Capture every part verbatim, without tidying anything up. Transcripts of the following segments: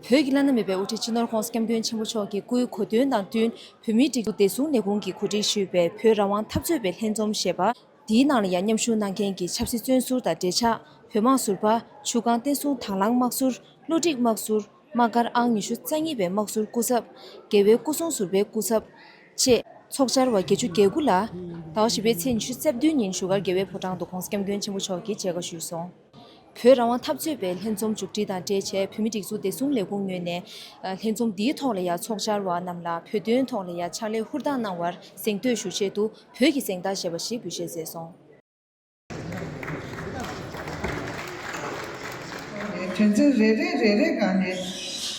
བོད་ཀྱི་བླ་ན་མེད་པའི་དབུ་ཁྲིད་སྤྱི་ནོར་༸གོང་ས་༸སྐྱབས་མགོན་ཆེན་པོ་མཆོག་གི་སྐུའི་གོ་སྟོན་དང་བསྟུན། བོད་མིའི་སྒྲིག་འཛུགས་བདེ་སྲུང་ལས་ཁུངས་ཀྱིས་གོ་སྒྲིག་ཞུས་པའི་བོད་རང་དབང་འཐབ་རྩོད་པའི་ལྷན་འཛོམས་ཞེས་པ། འདིའི་ནང་ལ་ཡང་མཉམ་ཞུགས་གནང་མཁན་གྱི་ཆབ་སྲིད་བཙོན་ཟུར་དང་འབྲེལ་ཆགས། བོད་དམག་ཟུར་པ། ཆུ་སྒང་བསྟན་སྲུང་དྭང་བླངས་དམག་ཟུར། བློ་སྒྲིག་དམག་ཟུར། དམག་སྒར་ཨང་ཉི་ཤུ་རྩ་གཉིས་པའི་དམག་ཟུར་སྐུ་ཚབ། རྒྱལ་བའི་སྐུ་སྲུང་ཟུར་པའི་སྐུ་ཚབ་བཅས། ཚོགས་བཅར་བ་བརྒྱད་ཅུ་གྱ་དགུ་ལ། ཟླ་བ་བཞི་པའི་ཚེས་ཉི་ཤུ་རྩ་བདུན་ཉིན་བཞུགས་སྒར་རྒྱལ་བའི་ཕོ་བྲང་དུ་༸གོང་ས་༸སྐྱབས་མགོན་ཆེན་པོ་མཆོག་གིས་མཇལ་ཁ་ཞུས་སོང་། བོད་རང་དབང་འཐབ་རྩོད་པའི་ལྷན་འཛོམས་མཇུག་སྒྲིལ་དང་འབྲེལ་བྱས། བོད་མིའི་སྒྲིག་འཛུགས་བདེ་སྲུང་ལས་ཁུངས་ངོས་ནས། ལྷན་འཛོམས་འདིའི་ཐོག་ལ་ཡང་ཚོགས་བཅར་བ་རྣམས་ལ་བོད་དོན་ཐོག་ལ་ཡང་ཕྱག་ལས་ཧུར་ཐག་གནང་བར་གཟེངས་བསྟོད་ཞུ་ཆེད་དུ། བོད་ཀྱི་གཟེངས་རྟགས་ཞེས་པ་ཞིག་འབུལ་བཞེས་མཛད་སོང་། དོན་ཚན་རེ་རེ་རེ་རེ་སྒང་ནས་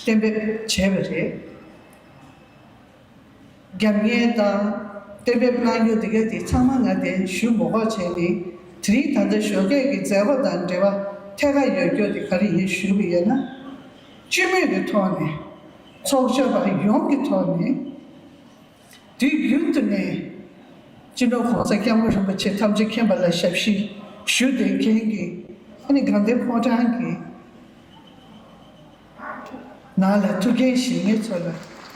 གཏན་འབེབས་བྱས་པ་རེད། རྒྱབ་གཉེར་དང་གཏན་འབེབས་གནང་རྒྱུ་དེ་ག་དེ་ཚང་མ་ང་དེ་ཞུ་མ་དགོས་བྱས་ནས། དེ་རིང་ད་ལྟ་ཞོགས་ཀས་ཀྱི་མཛད་སྒོ་དང་འབྲེལ་བ་ཐད་ཀར་ཡོད་རྒྱུ་དེ་ག་རེ་ཡིན་ཞུས་པ་ཡིན་ན། སྤྱི་མོས་ཀྱི་ཐོག་ནས། ཚོགས་བཅར་བ་ཡོངས་ཀྱི་ཐོག་ནས། དུས་རྒྱུན་དུ་ནས་སྤྱི་ནོར་༸གོང་ས་༸སྐྱབས་མགོན་རིན་པོ་ཆེ་ཐམས་ཅད་མཁྱེན་པ་ལ་ཞབས་ཕྱི་ཞུ་བསྡད་མཁན་གྱི། ཨ་ནི་དགའ་ལྡན་ཕོ་བྲང་གི་ནང་ལ་ཐུགས་འགན་བཞེས་མཁན་ཚོ་ལ་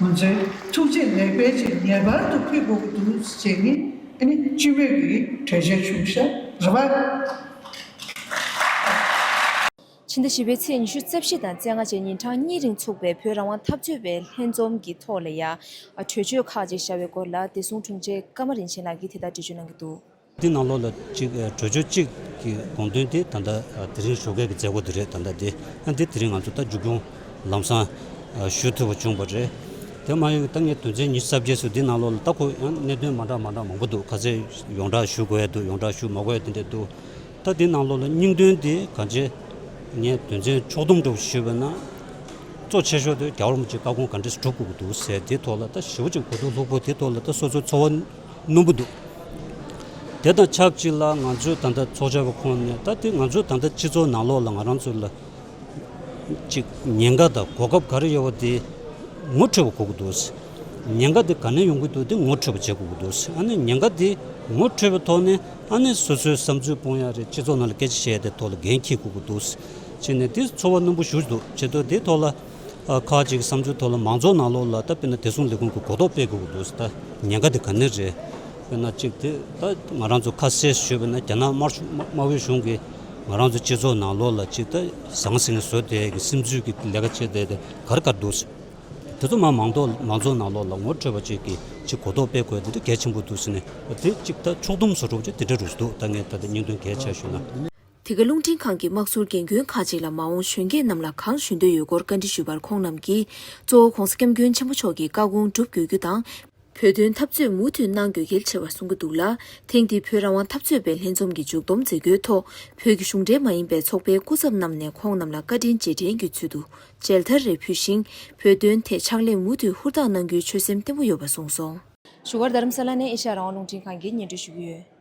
ང་ཚོས་ཐུགས་རྗེ་ལེགས་སྤེལ་ཅིག་ངེས་པར་དུ་ཕུལ་དགོས་ཀྱི་འདུག་ཟེར་ནས། ཨ་ནི་སྤྱི་མོས་ཀྱི་གྲོས་ཆོད་བྱུང་ཤག་རེད་པ། ཕྱི་ཟླ་བཞི་པའི་ཚེས་ཉི་ཤུ་རྩ་བཞི་དང་རྩ་ལྔ་བཅས་ཉིན་གྲངས་གཉིས་རིང་ཚུགས་པའི་བོད་རང་དབང་འཐབ་རྩོད་པའི་ལྷན་འཛོམས་ཀྱི་ཐོག་ལ་ཡང་གྲོས་ཆོད་ཁག་ཅིག་བཞག་པའི་སྐོར་ལ། བདེ་སྲུང་དྲུང་ཆེ་ཀརྨ་རིན་ཆེན་ལགས་ཀྱིས་དེ་ལྟར་འགྲེལ་བརྗོད་གནང་གི་འདུག། འདི་ནང་ལོགས་ལ་གཅིག་གྲོས་ཆོད་གཅིག་གི་དགོངས་དོན་དེ་ད་ལྟ་དེ་རིང་ཞོགས་ཀས་ཀྱི་མཛད་སྒོ་དེ་རེད། ད་ལྟ་དེ་ཨ་འདི་དེ་རིང་ང་ཚོ་ད་མཇུག་སྐྱོང་ལམ་སང་ཞུ་ཐུབ་པ་བྱུང་བ་རེད། དེ་མ་ཡིན་ད་ངས་དོན་ཚན་ཉི་ཤུ་རྩ་བརྒྱད་སུ་འདི་ནང་ལོགས་ལ་ད་ཁོ་ཡང་གནད་དོན་མ་འདྲ་མ་འདྲ་མང་པོ་འདུག། ཁ་ཚེ་ཡོངས་བསྒྲགས་ཞུ་དགོས་ཡ་འདུག། ཡོངས་བསྒྲགས་ཞུ་མ་དགོས་ཡ་དེ་འདྲ་འདུག། ད་འདི་ནང་ལོགས་ལ་སྙིང་དོན་དེ་གང་ཅི། ངས་དོན་ཚན་ཕྱོགས་བསྡོམས་འདྲ་བོ་ཞུས་པ་ན། གཙོ་ཆེ་ཤོས་དེ་རྒྱལ་བ་རིན་པོ་ཆེ་བཀའ་དགོངས་ག་འདྲས་སྒྲུབ་དགོས་ཀྱི་འདུག་ཟེར་དེའི་ཐོག་ལ། ད་ཞེ་པོ་ཅིག་གོ་བསྡུར་ལྷུག་པོ་དེའི་ཐོག་ལ་ད་སོ་སོའི་ཚོར་བ་རྣོན་པོ་འདུག། དེ་དང་ཆབས་ཅིག་ལ་ང་ཚོའི་ད་ལྟ་ཚོགས་བཅར་བ་ཁོང་ནས། ད་དེ་ང་ཚོའི་ད་ལྟ་སྤྱི་ཚོགས་ནང་ལོགས་ལ་ང་རང་ཚོ་ལ་ཅིག་ཉེན་ཁ་དང་གོ་སྐབས་ག་རེ་ཡོད་པ་དེ་ངོ་འཕྲོད་པ་དགོས་ཀྱི་འདུག། ཉེན་ཁ་དེ་ག་ནས་ཡོང་གི་འདུག། དེ་ངོ་འཕྲོད་པ་བྱེད་དགོས་ཀྱི་འདུག། ཨ་ནི་ཉེན་ཁ་དེ་ངོ་འཕྲོད་པའི་ཐོག་ནས། ཨ་ནི་སོ་སོའི་བསམ་ཚུལ་སྤུངས་ཡ་རེད། སྤྱི་ཚོགས་ནང་ལ་སྐད་ཆ་བཤད་ཡ་དེ་ཐོག་ལ་འགན་འཁྱེར་དགོས་ཀྱི་འདུག་ཅེས་ནས། དེ་ཚོར་བ་རྣོན་པོ་ཞེ་པོ་འདུག། བྱེད་དུས་དེའི་ཐོག་ལ་ཨ་ཁག་ཅིག་གི་བསམ་ཚུལ་ཐོག་ལ། མང་ཚོགས་ནང་ལོགས་ལ་ད་དཔེར་ན་བདེ་སྲུང་ལས་ཁུངས་ཀྱི་གོ་རྟོགས་སྤེལ་དགོས་ཀྱི་འདུག། ད་ཉེན་ཁ་དེ་ག་ནས་རེད། དཔེར་ན་གཅིག་དེ་ད་ང་རང་ཚོ་ཁ་གསལ་ཞུས་པ་ན། རྒྱ་ནག་དམར་ཤོག་དམར་པོའི་གཞུང་གིས་ང་རང་ཚོ་སྤྱི་ཚོགས་ནང་ལོགས་ལ་ཅིག་ད་ཟང་ཟིང་བཟོ་བསྡད་ཀྱི་སིམ་འཛུལ་གྱི་ལས་ཀ་བྱེད་བསྡད་དེ་ག་རེ་ག་རེ་འདུག། དེ་ཚོ་མ་མང་ཚོགས་མང་ཚོགས་ནང་ལོགས་ལ་ངོ་འཕྲོད་པ་ཅིག་གིས་ཅིག་གོ་རྟོགས་སྤེལ་དགོས་དེ་འདྲ་གལ་ཆེན་པོ་འདུག་ཟེར་ནས། དེ་ཅིག་ད་ཕྱོགས་བསྡོམས་བཟོ་འདྲ་ཅིག་དེ་འདྲ་རུ་འདུག། ད་ངས་ད་ལྟ་སྙིང་དོན་གལ་ཆེ་ཞུས་ན། དེ་ག་རླུང་འཕྲིན་ཁང་གི་དམག་ཟུར་རྒན་རྒོན་ཁག་ཅིག་ལ་མ་འོངས་གཞོན་སྐྱེས་རྣམས་ལ་གང་ཞུ་འདོད་ཡོད་སྐོར་བཀའ་འདྲི་ཞུས་པར། ཁོང་རྣམས་ཀྱིས་གཙོ་བོ་༸གོང་ས་༸སྐྱབས་མགོན་ཆེན་པོ་མཆོག་གི་བཀའ་དགོངས་སྒྲུབ་དགོས་རྒྱུ་དང་། བོད་དོན་འཐབ་རྩོད་མུ་མཐུད་གནང་དགོས་གལ་ཆེ་བར་གསུང་གི་འདུག་ལ། ཐེངས་འདིའི་བོད་རང་དབང་འཐབ་རྩོད་པའི་ལྷན་འཛོམས་ཀྱི་མཇུག་བསྡོམས་མཛད་སྒོའི་ཐོག་བོད་ཀྱི་གཞུང་འབྲེལ་མ་ཡིན་པའི་ཚོགས་པའི་སྐུ་ཚབ་རྣམས་ནས་ཁོང་རྣམས་ལ་བཀའ་དྲིན་རྗེས་དྲན་གྱི་ཚུལ་དུ་མཇལ་དར་རེ་ཕུལ་ཞིང་། བོད་དོན་ཐད་ཕྱག་ལས་མུ་མཐུད་ཧུར་ཐག་གནང་རྒྱུའི་ཆོད་སེམས་བརྟན་པོ་ཡོད་པ་གསུངས་སོང་། བཞུགས་སྒར་རྡ་རམ་ས་ལ་ནས་ཨེ་ཤ་ཡ་རང་དབང་རླུང་འཕྲིན་ཁང་གིས་སྙན་སྒྲོན་ཞུ་གི་ཡོད།